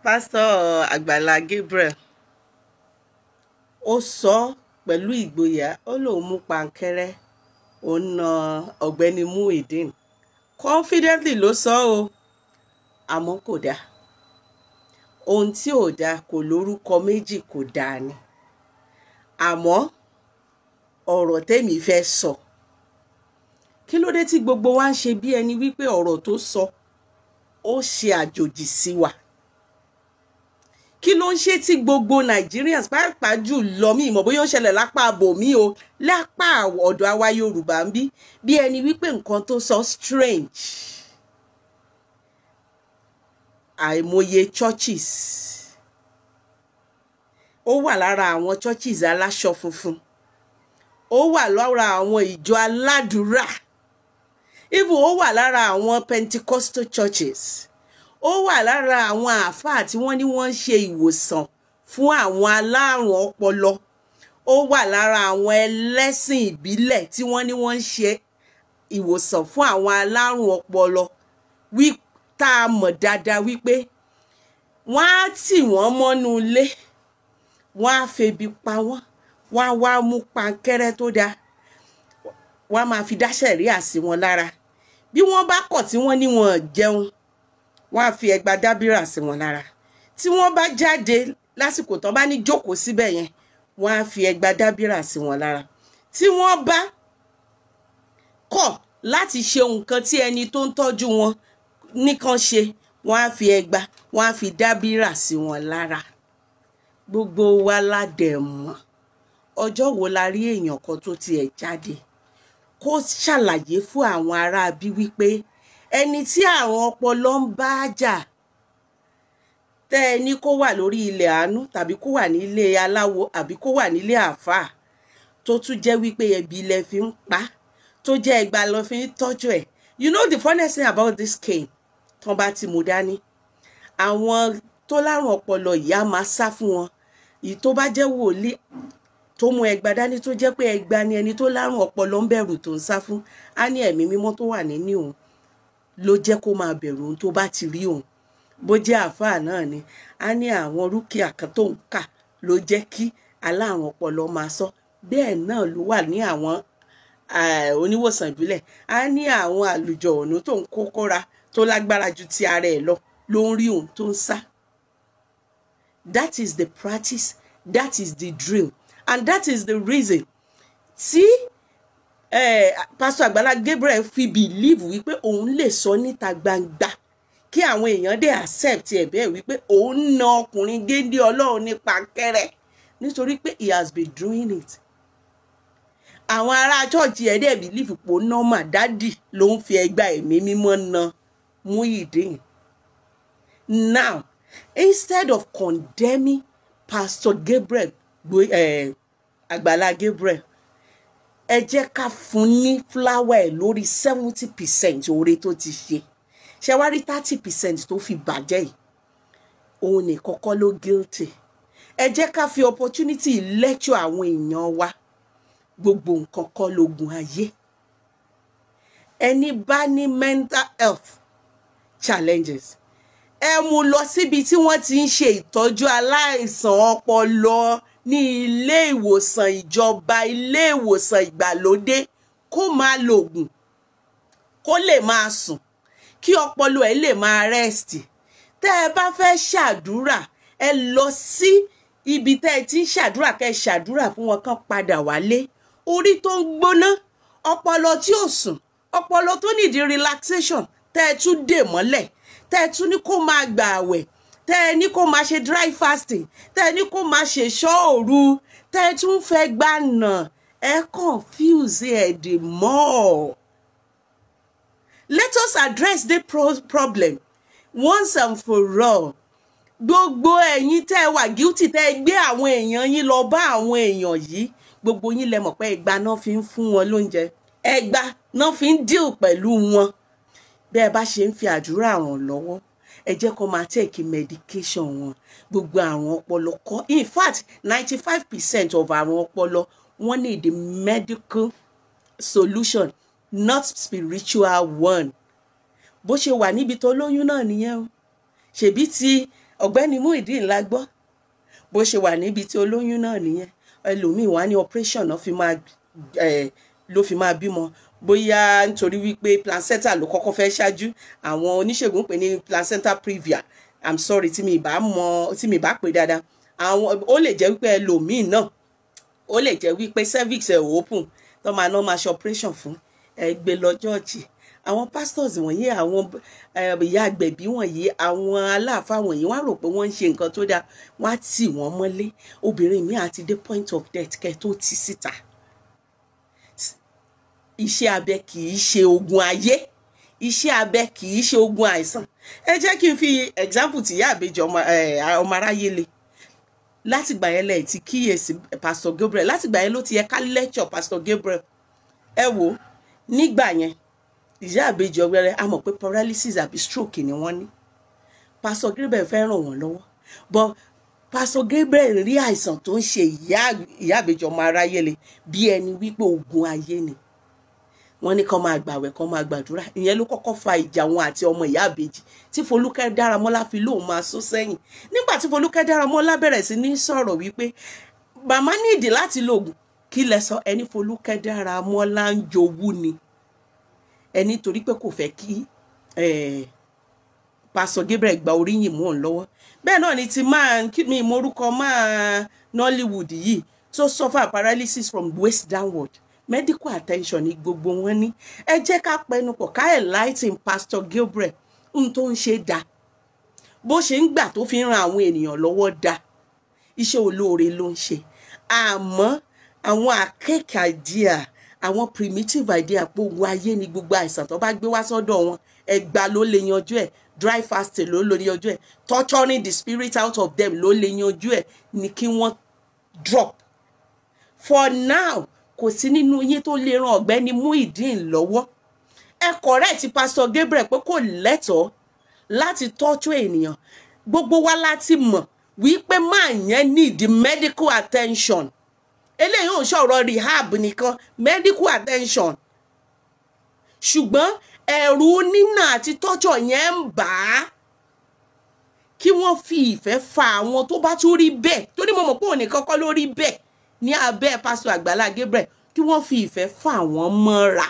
Pásítọ̀ Àgbàlá Gabriel, ó sọ pẹ̀lú ìgboyà, ó lóun mú pankẹ́rẹ́, òun na ọ̀gbẹ́ni Muideen. Confidently ló sọ ọ́, àmọ́ kò dáa. Ohun tí ò dáa kò lórúkọ méjì, kò dáa ni. Àmọ́ ọ̀rọ̀ tẹ́mi fẹ́ sọ, kí ló dé tí gbogbo wa ń ṣe bí ẹni wípé ọ̀rọ̀ tó sọ ó ṣe àjòjì sí wa? Kí ló ń ṣe tí gbogbo Nigerians, pàápàá jù lọ, mí ìmọ̀ bóyá ó ń ṣẹlẹ̀ lápá abòmí o, lápá ọ̀dọ̀ àwa Yorùbá ń bí, bí ẹni wípé nǹkan tó sọ strange? Àìmọye churches, ó wà lára àwọn churches aláṣọ funfun, ó wà lára àwọn ìjọ aládùúrà, even ó wà lára àwọn Pentecostal churches, ó wà lára àwọn àáfàá tí wọ́n ní wọ́n ń ṣe ìwòsàn fún àwọn alárùn ọpọlọ, ó wà lára àwọn ẹlẹ́sìn ìbílẹ̀ tí wọ́n ní wọ́n ń ṣe ìwòsàn fún àwọn alárùn ọpọlọ, wí tá a mọ̀ dáadáa wípé wọ́n á tì wọ́n mọ́nú ilé, wọ́n á febi pa wọ́n, wọ́n á wá mú pankẹ́rẹ́ tó dáa, wọ́n á máa fi dá sẹ̀ríà sí wọn lára. Bí wọ́n bá kọ̀ tí wọ́n ní wọn jẹun, wọ́n á fi ẹgba dábìrà sí wọn lára. Tí wọ́n bá jáde lásìkò tán bá ní jókòó síbẹ̀ yẹn, wọ́n á fi ẹgba dábìrà sí wọn lára. Tí wọ́n bá kọ̀ láti ṣe nǹkan tí ẹni tó ń tọ́jú wọn nìkan ṣe, wọ́n á fi ẹgba, wọ́n á fi dábìrà sí wọn lára. Gbogbo wa la dẹ̀ mọ̀. Ọjọ́ wo la rí èèyàn kan tó tiẹ̀ jáde kó ṣàlàyé fún àwọn aráabí wípé ẹni tí àrùn ọpọlọ ń bá jà, tẹ́ ẹ ní kó wà lórí ilẹ̀ àánú tàbí kó wà nílé aláwo àbí kó wà nílé àáfàá, tó tún jẹ́ wípé ẹbí ilẹ̀ fi ń pa, tó jẹ́ ẹgba lọ fi ń tọ́jú ẹ̀? You know the funniest thing about this cane, tán bá ti mú dání, àwọn tó lárùn ọpọlọ yìí á máa sá fún wọn. Èyí tó bá jẹ́ wòlíì tó mú ẹgba dání, tó jẹ́ pé ẹgba ni ẹni tó lárùn ọpọlọ ń bẹ̀rù tó ń sá fún, á ní ẹ̀mí mímọ́ tó wà nínú òun ló jẹ́ kó máa bẹ̀rù òun tó bá ti rí òun. Bó jẹ́ àáfàá náà ni, á ní àwọn rúkìá kan tó ń kà ló jẹ́ kí alárùn ọpọlọ máa sọ. Bẹ́ẹ̀ náà ló wà ní àwọn oníwòsàn ìbílẹ̀, á ní àwọn àlùjọ ọ̀nà tó ń kó kóra tó lágbára ju ti ara ẹ̀ lọ ló ń rí òun tó ń sá. That is the practice, that is the drill, and that is the reason tí Pastor Àgbàlá Gabriel fi believe wípé òun lè sọ níta gbangba kí àwọn èèyàn dé accept ẹ̀ bẹ́ẹ̀ wípé òun na ọkùnrin géńdé Ọlọ́run nípa kẹrẹ, nítorí pé he has been doing it. Àwọn ará chọ́ọ̀chì ẹ̀ dẹ̀ believe pé normal, daddy ló ń fi ẹgbà ẹ̀mí mímọ́ na Muyideen. Now, instead of condemning Pastor Gabriel, Àgbàlá Gabriel, ẹ jẹ́ ká fún ní flower ẹ̀ lórí 70% oore tó ti ṣe. Ṣe wá rí 30% tó fi bàjẹ́ yìí, òun ní kọ́kọ́ ló guilty. Ẹ jẹ́ ká fi opportunity lecture àwọn èèyàn wa. Gbogbo nǹkan kọ́ lógun ayé. Ẹni bá ní mental health challenges, ẹ mú lọ síbi tí wọ́n ti ń ṣe ìtọ́jú aláìsàn ọpọlọ ní ilé ìwòsàn ìjọba, ilé ìwòsàn ìgbàlódé, kó máa lògùn, kó lè máa sùn, kí ọpọlọ ẹ lè máa rest. Tẹ́ ẹ bá fẹ́ ṣàdúrà, ẹ lọ sí ibi tẹ́ ẹ ti ń ṣàdúrà, kẹ́ ẹ ṣàdúrà fún wọn kán padà wálé. Orí tó ń gbóná, ọpọlọ tí ò sùn, ọpọlọ tó nídìí relaxation, tẹ́ ẹ tún dè mọ́lẹ̀, tẹ́ ẹ tún ní kó máa gbà àwẹ̀, tẹ́ ẹ ní kó máa ṣe dry fasting, tẹ́ ẹ ní kó máa ṣe ṣọ́ òru, tẹ́ ẹ tún fẹ́ gbà nà, ẹ confuse ẹ the more. Let us address the problem once and for all. Gbogbo ẹ̀yin tẹ́ ẹ wà guilty, tẹ́ ẹ gbé àwọn èèyàn yín lọ bá àwọn èèyàn yìí, gbogbo yín lẹ mọ̀ pé ẹgba náà fi ń fún wọn lóúnjẹ, ẹgba náà fi ń deal pẹ̀lú wọn. Bẹ́ẹ̀ bá ṣe ń fi àdúrà ràn lọ́wọ́, ẹ jẹ́ kó máa take medication wọn. Gbogbo àrùn ọpọlọ kọ́, in fact, 95% of àrùn ọpọlọ, wọ́n need the medical solution, not spiritual one. Bó ṣe wà níbi tó lóyún náà nìyẹn o. Ṣèbí ti Ọ̀gbẹ́ni Muyideen la gbọ́ bó ṣe wà níbi tí olóyún náà nìyẹn. Ẹlòmíì wá ní operation náà fi máa ló fi máa bímọ, bóyá nítorí wípé placenta ló kọ́kọ́ fẹ́ ṣáájú. Àwọn oníṣègùn pè ní placenta previa. I'm sorry tí mi bá mọ, tí mi bá pè dáadáa. Àwọn ó lè jẹ́ wípé ẹlòmíì náà, ó lè jẹ́ wípé cervix ẹ̀ open, tó máa ná máa ṣe operation fún. Ẹ gbé lọ church, àwọn pastors wọ̀nyí, àwọn ìyá agbẹ̀bí wọ̀nyí, àwọn aláàfáà wọ̀nyí, wọ́n á rò pé wọ́n ń ṣe nǹkan tó dáa, wọ́n á tì wọ́n mọ́lé. Obìnrin mi àti dé point of death kẹ́ tó ti síta. Iṣẹ́ abẹ kì í ṣe ogun ayé, iṣẹ́ abẹ kì í ṣe ogun àìsàn. Ẹ jẹ́ kí n fi example tìyá àbèjì ọmọ aráyé le. Látìgbà yẹn lẹ̀ ti kíyèsí Pastor Gabriel, látìgbà yẹn ló ti yẹ ká lecture Pastor Gabriel. Ẹ wò, nígbà yẹn, ìyá àbèjì ọgbẹrẹ, a mọ̀ pé paralysis àbí stroke ni wọ́n ní. Pastor Gabriel fẹ́ ràn wọ́n lọ́wọ́, but Pastor Gabriel rí àìsàn tó ń ṣe ìyá àbèjì ọmọ aráyé le bí ẹni wípé ogun ayé ni. Wọ́n ní kán máa gbàwẹ̀, kán máa gbàdúrà. Ìyẹn ló kọ́kọ́ fa ìjà wọn àti ọmọ ìyá àbèjì, tí Folúkẹ́ Dáramọ́lá fi lóun máa sún sẹ́yìn. Nígbà tí Folúkẹ́ Dáramọ́lá bẹ̀rẹ̀ sí ní sọ̀rọ̀ wípé màmá nídìí láti lògùn, kí lẹ sọ? Ẹni Folúkẹ́ Dáramọ́lá ń jowú ni, ẹni torí pé kò fẹ́ kí Pastor Gabriel gba oríyìn mú òun lọ́wọ́. Bẹ́ẹ̀ náà ni ti máa kí mi morúkọ máa Nollywood yìí tó suffer paralysis from waist downward. Medical attention ni gbogbo wọn ní. Ẹ jẹ́ ká pẹnupọ̀ ká enlighten Pastor Gabriel. N tó ń ṣe dá, bó ṣe ń gbà tó fi ń ran àwọn ènìyàn lọ́wọ́ dá, iṣẹ́ olóore ló ń ṣe. Àmọ́ àwọn archaic idea, àwọn primitive idea pé ogun ayé ni gbogbo àìsàn tó bá gbé wá sọ́dọ̀ wọn, ẹgbà ló lè yanjú ẹ̀, dry fasting ló lè yanjú ẹ̀, torturing the spirit out of them ló lè yanjú ẹ̀, ni kí wọ́n drop for now. Kò sí nínú yín tó lè ran ọ̀gbẹ́ni Muyideen lọ́wọ́. Ẹ correct Pastor Gabriel pé kò lẹ́tọ̀ọ́ láti tọ́jú ènìyàn. Gbogbo wa láti mọ̀ wípé máa yẹn need medical attention. Eléyìí ò ń sọ̀rọ̀ rehab nìkan, medical attention. Ṣùgbọ́n ẹ̀rù nínà àti tọ́jọ̀ yẹn ń bà á. Kí wọ́n fi ìfẹ́ fa àwọn tó bá tún rí bẹ́ẹ̀, torí mo mọ̀ pé òun nìkan kọ́ ló rí bẹ́ẹ̀ ní abẹ́ Pásítọ̀ Àgbàlá Gabriel, kí wọ́n fi ìfẹ́ fà wọ́n mọ́ra,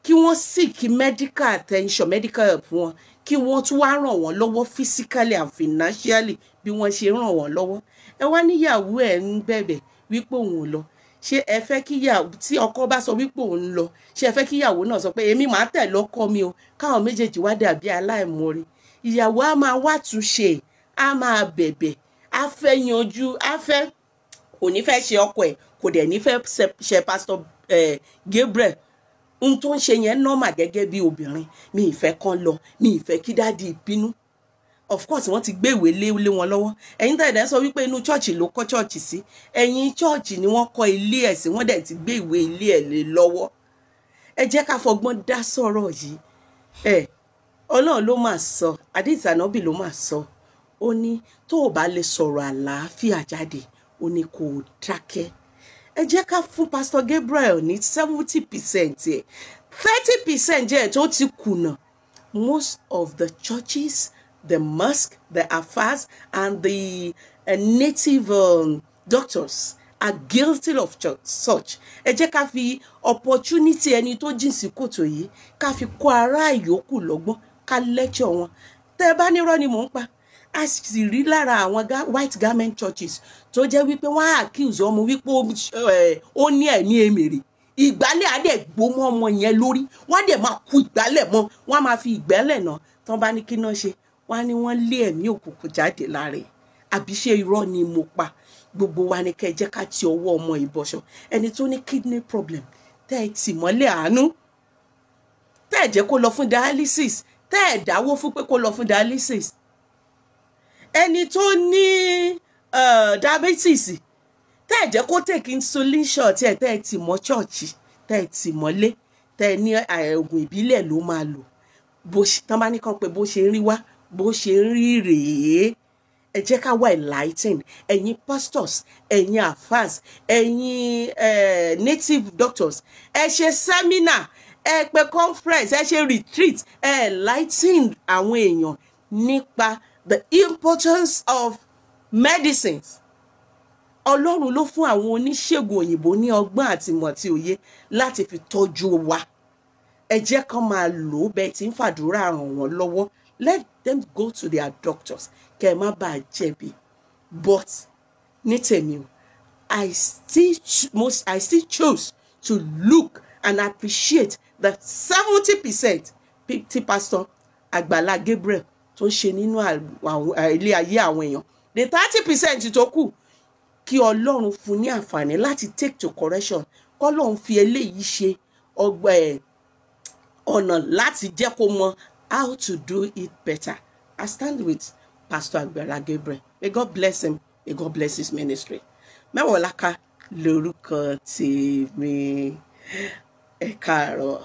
kí wọ́n seek medical attention, medical help wọn, kí wọ́n tún wá ràn wọ́n lọ́wọ́ physically and financially bí wọ́n ṣe ràn wọ́n lọ́wọ́. Ẹ wá níyàwó ẹ̀ ń bẹ̀bẹ̀ wípé òun ò lọ. Ṣé ẹ fẹ́ kíyàwó, tí ọkọ bá sọ wípé òun ń lọ, ṣé ẹ fẹ́ kíyàwó náà sọ pé èmi máa tẹ̀lé ọkọ mi o, káwọn méjèèjì wá dàbí aláìmoore? Ìyàwó á máa wá túnṣe, á máa bẹ̀bẹ̀, á fẹ́ yanjú, á fẹ́, kò ní fẹ́ ṣe ọkọ ẹ̀, kò dẹ̀ ní fẹ́ ṣe Pastor Gabriel. Ohun tó ń ṣe yẹn normal gẹ́gẹ́ bí obìnrin. Mi ì fẹ́ kán lọ, mi ì fẹ́ kí daddy bínú. Of course, wọ́n ti gbé ìwé lé lé wọn lọ́wọ́. Ẹ̀yin tẹ̀lé sọ wípé inú church ló kọ́ church sí, ẹ̀yin church ni wọ́n kọ́ ilé ẹ̀ sí, wọ́n dẹ̀ ti gbé ìwé ilé ẹ̀ lé lọ́wọ́. Ẹ jẹ́ ká fọgbọ́n dá sọ̀rọ̀ yìí. Ẹ Ọlọ́run ló máa sọ, àdìsí ànábì ló máa sọ. Ó ní tó o bá lè sọ̀rọ̀ àlàáfíà jáde, ó ní kó o dákẹ́. Ẹ jẹ́ ká fún Pastor Gabriel ní 70% ẹ̀, 30% ẹ̀ tó ti kùnà. Most of the churches, the mosque, the alfas and the native doctors are guilty of such. Ẹ jẹ́ ká fi opportunity ẹni tó jìn sí kòtò yìí, ká fi kó ará ìyókù lọ́gbọ́n, ká lecture wọn. Tẹ́ ẹ bá nírọ́ ni mò ń pa, a sì rí lára àwọn white garment churches tó jẹ́ wípé wọ́n á accuse ọmọ wípé ó ní ẹ̀mí èmèrè. Ìgbálẹ̀ á dẹ̀ gbó mọ́ ọmọ yẹn lórí, wọ́n á dẹ̀ máa ku ìgbálẹ̀ mọ́, wọ́n á máa fi ìgbálẹ̀ náà tán bá ní kí náà ṣe, wọ́n á ní wọ́n lé ẹ̀mí òkùnkùn jáde lára ẹ̀. Àbí ṣé irọ́ ni mo pa? Gbogbo wa ni kẹ́ ẹ jẹ́ ká ti ọwọ́ ọmọ ìbọ̀ṣọ. Ẹni tó ní kidney problem tẹ́ ẹ tì mọ́lẹ̀ àánú, tẹ́ ẹ jẹ́ kó lọ fún dialysis, tẹ́ ẹ dáwó fún pé kó lọ fún dialysis. Ẹni tó ní diabetes, tẹ́ ẹ jẹ́ kó take insulin shot ẹ̀, tẹ́ ẹ tì mọ́ church, tẹ́ ẹ tì mọ́lé, tẹ́ ẹ ní oògùn ìbílẹ̀ ló máa lò. Bó ṣe tán bá ní kàn pé bó ṣe ń rí wá, bó ṣe ń rí rèé. Ẹ jẹ́ ká wà enlightened. Ẹ̀yin pastors, ẹ̀yin alfas, ẹ̀yin native doctors, ẹ ṣe seminar, ẹ pè conference, ẹ ṣe retreat, ẹ enlighten àwọn èèyàn nípa the importance of medicines. Ọlọ́run ló fún àwọn oníṣègùn òyìnbó ní ọgbọ́n àti ìmọ̀ àti òye láti fi tọ́jú wa. Ẹ jẹ́ kán máa lò ó bẹ́ẹ̀ tí ń fàdúrà ràn wọ́n lọ́wọ́. Let them go to their doctors, kẹ́ ẹ má bàa jẹ̀bi. But ní tèmi o, I still choose to look and appreciate the 70% tí Pastor Àgbàlá Gabriel tó ń ṣe nínú ilé ayé àwọn èèyàn. The 30% tó kù, kí Ọlọ́run fún ní àǹfààní láti take to correction, kọ́lọ́run fi eléyìí ṣe ọgbà ẹ̀ ọ̀nà láti jẹ́ kó mọ how to do it better. I stand with Pastor Agbala Gabriel. May God bless him. May God bless his ministry. Mẹ́wọ̀ọ́láká lórúkọ tèmi. Ẹ káàárọ̀.